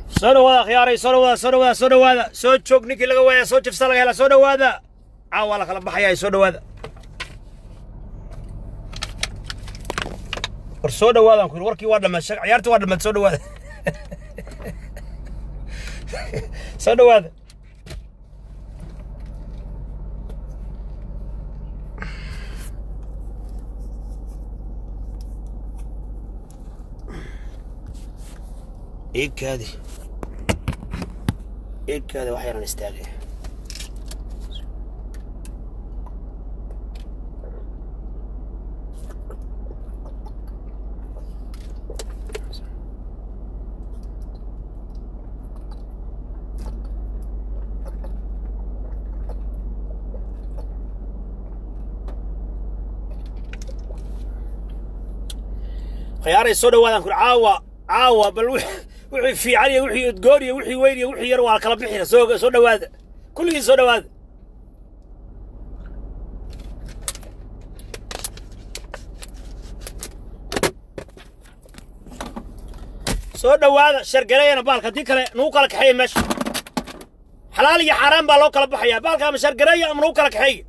Soo dhawaada, akhyaaray, soo dhawaada, soo dhawaada, soo dhawaada. Soo joog ninkii laga waaya, soo jifsa laga helaa. Soo dhawaada, caawa la kala baxayaa. Soo dhawaada, war soo dhawaadaan ku yidhi. Warkii waa dhammaad, ciyaartii waa dhammaad. Soo dhawaada, soo dhawaada. Iigkaadi, iigkaadi, wax yaran istaagay. Khiyaaray, soo dhawaadaan kur. Caawa, caawa bal wixii fiican iyo wixii udgoon iyo wixii weyn iyo wixii yar waa kala bixina. Soo dhawaada kulligii, soo dhawaada. Soo dhawaada, share gareeyana baalka, haddii kale nagu kala kaxeeya meesha. Xalaal iyo xaaraan baa loo kala baxayaa baalka. Ama share gareeya ama nagu kala kaxeeya.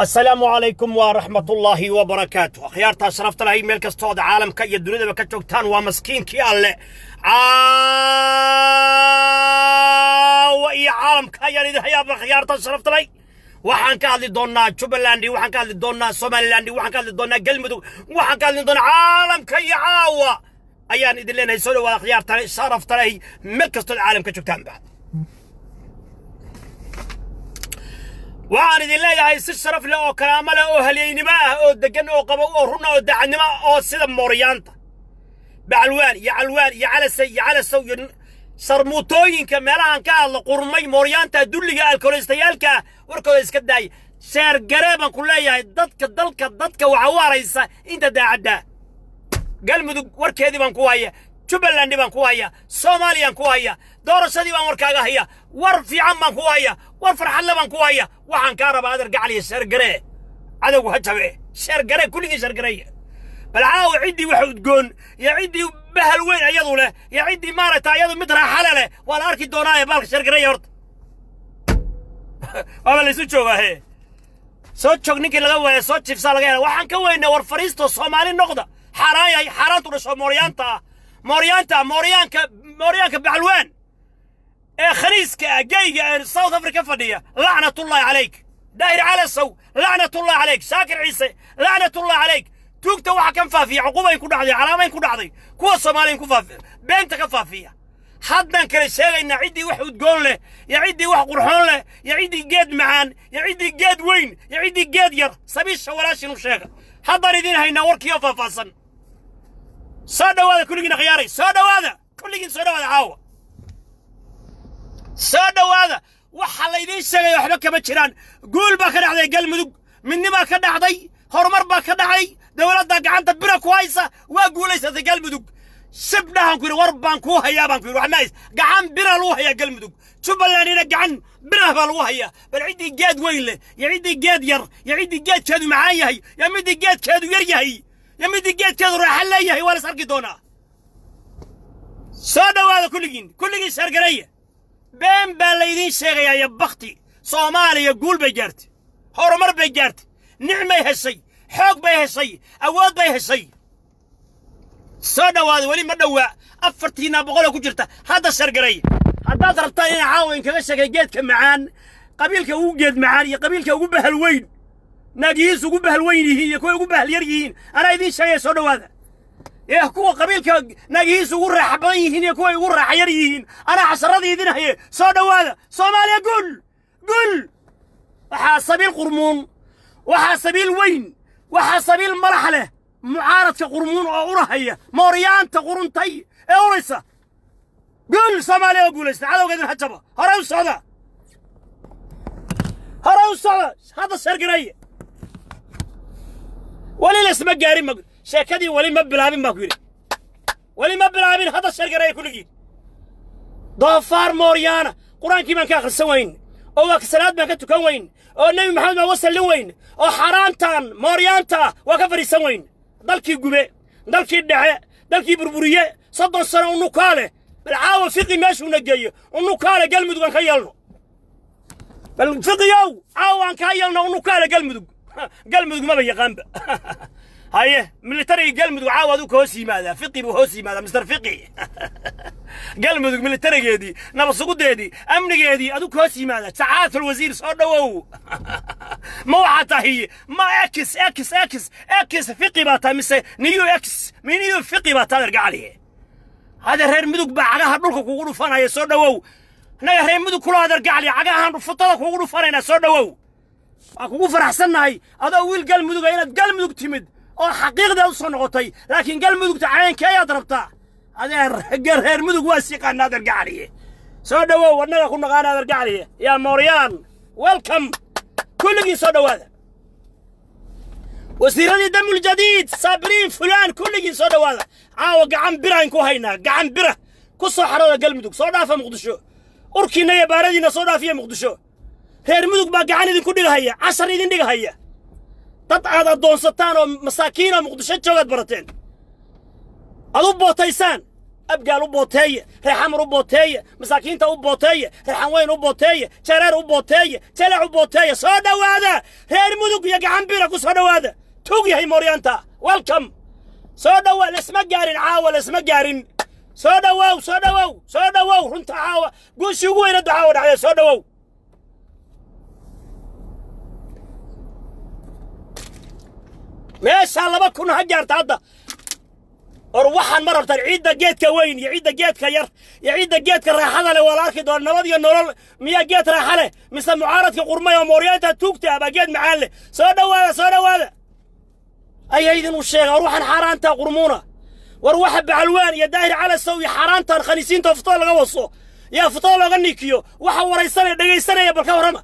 Asalaamu calaykum waraxmatullaahi wabarakaatu. Akhyaartaa sharafta lahay, meel kastood caalamka iyo dunidaba ka joogtaan, waa maskiinkii Alle. Caawa iyo caalamka ayaan idin hayaaba. Akhyaartaa sharafta lahay, waxaan ka hadli doonnaa Jubbaland, waxaan ka hadli doonnaa Somaliland, waxaan ka hadli doonnaa Galmudug, waxaan ka hadli doonnaa caalamka iyo caawa ayaan idin leenahay. Soo dhawaada, akhyaarta sharafta lahay, meel kastood caalamka joogtaanba. Waxaan idin leeyahay si sharaf leh oo karaamo leh oo halyeynimo ah oo deggan oo qabo oo runa oo dacadnimo ah oo sida mooryaanta Bacalwaan iyo Calwaan iyo Calasay iyo Calasow iyo sharmuutooyinka meelahan ka hadla qurmay, mooryaanta dulliga alkoholistayaalka, warkooda iska daaya. Share garee baan ku leeyahay. Dadka dalka, dadka waxa u haraysa inta daacadda. Galmudug warkeedii baan ku haya, Jubbalandi baan ku haya, Soomaaliyaan ku haya, doorashadii baan warkaaga haya, war fiican baan ku haya, war farxadle baan ku haya. Waxaan kaa rabaa, adar gacaliya, share garee. Cadowgu ha jabe. Share garee kulligii, share gareeya. Bal caawa ciddii wax udgoon iyo ciddii bahal weyn ayadu leh iyo ciddii maaragta ayadu mid raaxale leh waa la arki doonaaye. Baalka share gareeya horta, waaba laysu joogaa. He, soo joog ninkii laga waaya, soo jifsaa laga hela. Waxaan ka weynaa war fariisto, Soomaali noqda. Xaaraan yahay, xaaraantu dhasho, mooryaanta ah, mooryaanta, mooryaanka, mooryaanka Bacalwaan ee khaniiska ah, geyga ee South Africa fadhiya, lacnatullahi calayk. Daahir Calasow, lacnatullahi calayk. Shaakir Ciise, lacnatullahi calayk. Tuugta waxa kan faafiya cuqubayn ku dhacday, calaamayn ku dhacday. Kuwa Soomaaliyan ku faafiya, beenta ka faafiya. Haddaan kale sheegaynaa ciddii wax udgoon leh iyo ciddii wax qurxoon leh iyo ciddii geed macaan iyo ciddii geed weyn iyo ciddii geed yar. Sabiisha walaashin u sheega. Haddaan idiin haynaa warkiioo faahfaahsan. Soo dhawaada kulligiin, akhyaaray, soo dhawaada kulligiin, soo dhawaada caawa, soo dhawaada. Waxa laydiin sheegaya waxba kama jiraan. Guul baa ka dhacday Galmudug, midnibaa ka dhacday, horumar baa ka dhacay, dowladdaa gacanta bira ku haysa, waa guulaysatay Galmudug. Sibdhahan ku yidhi, war baan kuu hayaa baan ku yidhi. Wax ma hays, gacan bira lagu hayaa Galmudug. Jubbalandina gacan birah baa lagu hayaa. Bal ciddii geed weyn leh iyo ciddii geed yar iyo ciddii geedkeedu macaan yahay iyo middii geedkeedu yar yahay iyo middii geedkeedu raaxa leeyahay waa las arki doonaa. Soo dhawaada kulligiin, kulligiin share gareeya. Been baa laydiin sheegayaa iyo bakti. Soomaaliya guul bay gaartay, horumar bay gaartay, nicmay heshay, xoog bay heshay, awood bay heshay. Soo dhowaada. Weli ma dhowaa 400-tiinaa boqoloo ku jirta. Hadda share garay haddaad rabtaan inaan caawa inkaga sheegay geedka macaan, qabiilka ugu geed macaan iyo qabiilka ugu bahal weyn, naagihiisu ugu bahal weyn yihiin iyo kuwa ugu bahal yar yihiin, anaa idiin sheegaya. Soo dhowaada. Ee kuwa qabiilka naagihiisu ugu raaxa badan yihiin iyo kuwa ugu raaxa yar yihiin, anaa casharadii idin haye. Soo dhowaada. Soomaaliya gul gul. Waxaa sabiil qurmuun, waxaa sabiil weyn, waxaa sabiil madax leh mucaaradka qurmuun oo urahaya, mooryaanta quruntay ee uraysa. Guul! Soomaaliya oo guulaysta, cadowgeedin ha jabo. Hore u socda, hore u socda. Hadda share gareeye. Weli laysma gaarin, ma sheekadii weli ma bilaabin baa ku yidhi, weli ma bilaabin. Hadda share gareeye kulligiin. Doofaar mooryaana, Qur-aankii baan ka akhrisan weyn, oo waa salaad baan ka tukan weyn, oo Nebi Maxamed baan wasallin weyn, oo xaaraantan mooryaanta waa ka fadhiisan weyn. Dalkii gube, dalkii dhace, dalkii burburiye, 30 sano unukaa leh. Bal caawa Fiqi meeshuuna geeyo unukaale Galmudug aan ka yeelno. Bal Fiqiyow, caawa aan kaa yeelno unukaale Galmudug. Galmudug maba yaqaanba. Haye, militariga Galmudug caawa aduu ka hoos yimaadaa, Fiqi buu hoos yimaadaa. Mister Fiqi, Galmudug militarigeedii, nabadsugudeedii, amnigeedii aduu ka hoos yimaadaa. Sacaatul wasiir, soo dhowow. Ma waxaa tahay ma ex ex ex ex Fiqi baa tahay mise new ex new Fiqi baa tahay? Ergacaliye, hade reer Mudug baa cagaha dhulka kugu dhufanaya. Soo dhowow. Annaga reer Mudug kula adeergacali cagahaan futada kugu dhufanaynaa. Soo dhowow. Waan kugu faraxsannahay adoo wiil Galmuduga inaad Galmudug timid oo xaqiiqdeed u soo noqotay. Laakiin Galmudugta caynkee ayaad rabtaa, adeer? Reer Mudug waa siqaana, adeer gacaliye. Soo dhowow, annaga ku naqaana, adeer gacaliye. Yaa mooryaan, welcome kulligii, soo dhowaada. Wasiiradii Damul Jadiid, Saabiriin fulaan, kulligiin soo dhowaada. Caawa gacan biraan ku haynaa, gacan bira ku soo xarooda Galmudug. Soo dhaafa Muqdisho, urkiinna iyo baaradiinna soo dhaafiya Muqdisho. Reer Mudug baa gacan idinku dhigahaya, cashar idin dhigahaya. Dad aad addoonsataan oo masaakiin oo Muqdisho joogaad barateen ad u bootaysaan. Abgaal u booteeye, Reexamar u booteeye, masaakiinta u booteeye, Reexan Weyn u booteeye, Jareer u booteeye, Jaleec u booteeye. Soo dhowaada reer Mudug iyo gacan bira ku soo dhowaada. Tug yahay mooryaanta, welcome, soo dhowaa. Laisma gaarin caawa, laisma gaarin. Soo dhowow, soo dhowow, soo dhowow. Runta caawa guushii ugu weynadda caawa dhacdee. Soo dhowow. Meeshaa 2000 ha gaarta hadda. Or waxaan ma rabtaan ciidda geedka weyn iyo ciidda geedka yar iyo ciidda geedka raaxada leh? Waa la arki doona. Nabad iyo nolol miyaa geed raaxa leh mise mucaaradka qurmay oo mooryaanta tuugta ah baa geed macaan leh? Soo dhowaada, soo dhowaada. Ayaa idin u sheega. War waxaan xaaraantaa qurmuuna, war waxa Bacalwaan iyo Daahir Calasow iyo xaaraantan khaniisiinta futada laga waso yaa futada looga nikiyo, waxa waraysanaya, dhegaysanaya, bal ka warrama.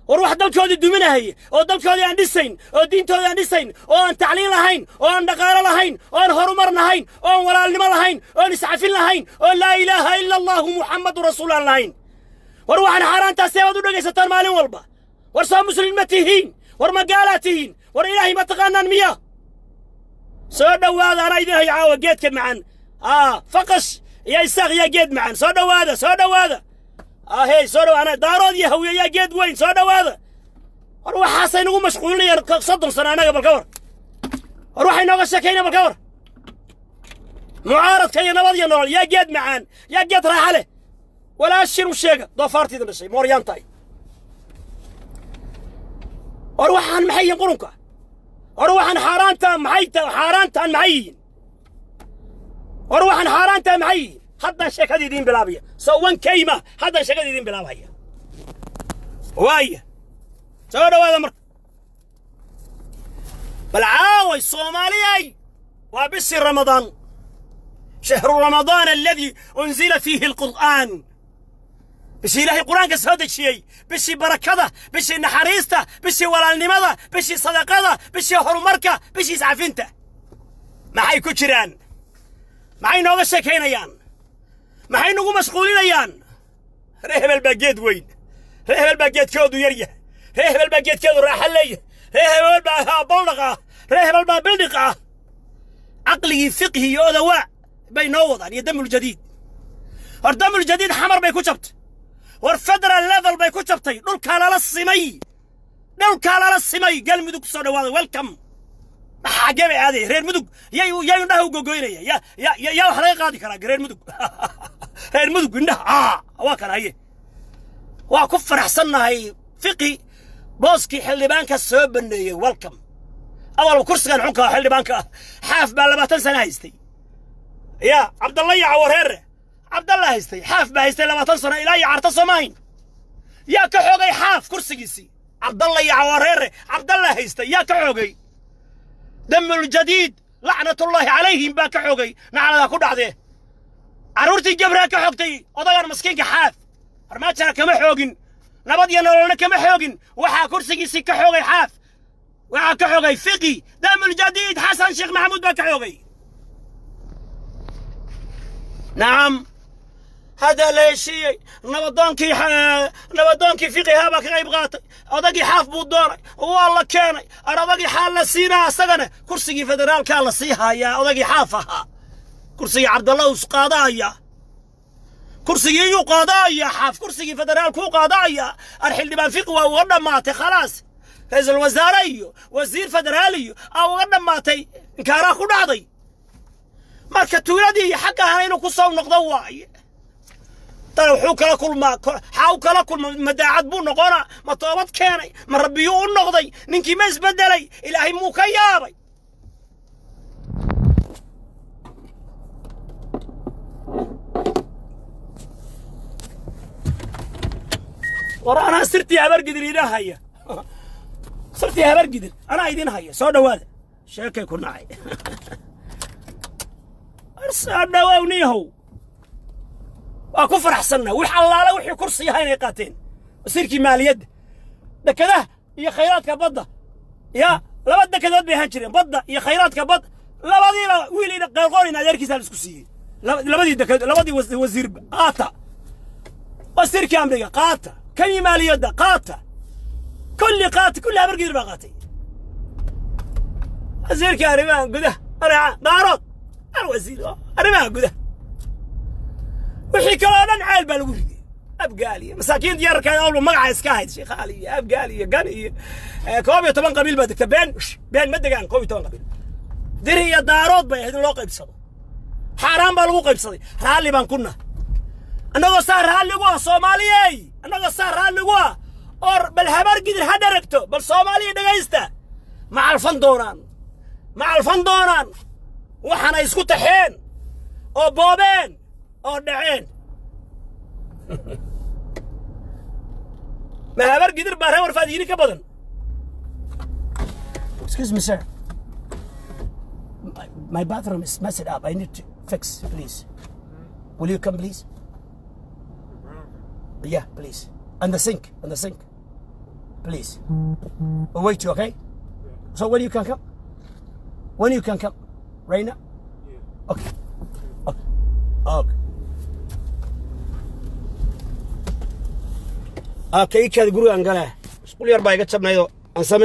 War wax dalkoodii duminahaya oo dalkoodii aan dhisayn oo diintoodii aan dhisayn oo aan tacliin lahayn oo aan dhaqaalo lahayn oo aan horumar lahayn oo aan walaalnimo lahayn oo aan iscafin lahayn oo laa ilaaha ila allahu Muxammadu rasuul aan lahayn. War waxaan xaaraantaasi aad u dhegaysataan maalin walba. War soo Muslin ma tihiin? War ma gaalaa tihiin? War Ilaahay ma taqaanaan miya? Soo dhowaada. Anaa idin hayo caawa geedka macaan. Aa Faqash iyo Isaaq yaa geed macaan? Soo dhowaada, soo dhowaada. Ahey, soo dhowaana. Daarood iyo Hawiye yaa geed weyn? Soo dhowaada. War waxaasay nagu mashquulinayaan 30 sano annaga. Bal ka war, war waxay nooga sheekaynaya. Bal ka war mucaaradka iyo Nabad iyo Nolol yaa geed macaan, yaa geed raaxa leh? Walaashin u sheega doofaartiida dhashay mooryaan tahay. War waxaan maxay yihiin qurunka? War waxaan xaaraantaa maxay xaaraantaan maxay yihiin? War waxaan xaaraantaa maxay yihiin? Haddaan sheekadii idiin bilaabaya. Soo wan kayma haddaan sheekadii idiin bilaabaya. Waaya, soo dhowaada marka. Bal caaway Soomaaliyay, waa bishii Ramadaan, شهر رمضان الذي أنزل فيه القرآن، bishii Ilaahay Qur-aanka soo dejiyey, bishii barakada, bishii naxariista, bishii walaalnimada, bishii sadaqada, bishii horumarka, bishii iscafinta. Maxay ku jiraan? Maxay nooga sheekaynayaan? Maxay nagu mashquulinayaan? Ree hebel baa geed weyn, ree hebel baa geedkoodu yar yahay, ree hebel baa geedkeedu raaxa leeyahay, ree hebel baa boldhaq ah, ree hebel baa bildhiq ah. Caqligii Fiqhi iyo Odawaa bay noo wadaan iyo Damuljadiid. Hor Damuljadiid Xamar bay ku jabtay. War federal level bay ku jabtay. Dhulkaa lala simay, dhulkaa lala simay. Galmudug ku soo dhawaada, welcome. Xaggee bay aadaya reer Mudug? Yay indhaha u gogoynaya? Yaa wax laga qaadi karaa reer Mudug? Reer Mudug indhaha waa kan haye. Waa ku faraxsannahay Fiqi booskii xildhibaanka soo baneeyey. Welcome. Awalba kursigan xunka xildhibaanka ah Xaaf baa 20 sano haystay. Ya Cabdalla iyo Cawareere, Cabdalla haystay, Xaaf baa haystay 20 sano ilaa iyo Carta. Soo maahayn? Yaa ka xoogay Xaaf kursigiisii? Cabdalla iyo Cawareere. Cabdalla haystay, yaa ka xoogay? Damuljadiid lacnatullaahi calayhim baa ka xoogay, nacladaa ku dhacdee. Carruurtii Gabraa ka xogtay odagan maskiinka Xaaf. Farmaajana kama xoogin, Nabad iyo Nololna kama xoogin. Waxaa kursigiisii ka xoogay Xaaf, waxaa ka xoogay Fiqi, Damuljadiid, Xasan Sheekh Maxamuud baa ka xoogay. Nacam, hadda la heshiiyey. Nabadoonkii Fiqihaa baa ka qayb qaatay. Odagii Xaaf buu doonay, waa la keenay. Ar odagii xaal la siinaa, asagana kursigii federaalkaa la sii hayaa. Odagii Xaaf ahaa kursigii Cabdalla us qaadaaya, kursigii yuu qaadaaya? Xaaf kursigii federaalkuu qaadaaya. Ar xildhibaan Fiqi waa uga dhammaatay, khalaas. Ra'iisul wasaare iyo wasiir federaal iyo aa uga dhammaatay, inkaaraa ku dhacday. Marka tuuladii iyo xagga ahana inuu ku soo noqdo waaye. Tana wuxuu kala kulmaa, xaa u kala kulma? Ma daacad buu noqonaa? Ma toobad keenay? Ma rabbiyuu u noqday? Ninkii ma isbedelay? Ilaahay muu ka yaabay? War anaa sirtii Habargidir idin haya, sirtii Habargidir anaa idin haya. Soo dhowaada, sheekay ku nacay. War soo dhowow niyahow. Waa ku faraxsannaa wix allaala wixii kursi yaha inay qaateen. Wasiirkii maaliyadda, dekadaha iyo khayraadka badda. Ya laba dekedood bay ahaan jireen, badda iyo khayraadka badda. Labadiiba wiil ina qeyrqorin adeerkiisaa la isku siiyey. Labadii deked, labadii wasiirba qaata. Wasiirkii amniga qaata, kanii maaliyadda qaata, kulli qaata, kulli Habargidir baa qaatay. Wasiirkii arrimaha gudaha areeca Daarood al wasiir arrimaha gudaha. Wixii kaloo dhan ceel baa lagu riday. Abgaal iyo masaakiinta yararkaa walba magaca iska ahayd, Sheekhaal iyo Abgaal iyo Gan iyo 11 qabiil baa degta. Been been, ma degaan 11 qabiil. Dir iyo Daarood bay ahayd in loo qaybsado. Xaaraan baa lagu qaybsaday. Raalli baan ku nahay annagoo saa raalli ugu ah. Soomaaliyey, annagoo saa raalli ugu ah oo bal Habargidir ha dharagto. Bal Soomaaliya dhegaysta, ma calfan doonaan? Ma calfan doonaan waxaana isku taxeen oo boobeen oo dhaceen? Ma Habargidir baa reer Warfaadiyiini ka badan? Excuse me, sir. My bathroom is messed up. I need to fix, please. Will you come, please? Yeah, please. And the sink, and the sink. Please. We'll wait you, okay? So when you can come? When you can come? Right now? Yeah. Okay. Okay. Okay. Okay, ikaada gurigaan galaa. Isqul yar baa iga jabnaydoo aan samay.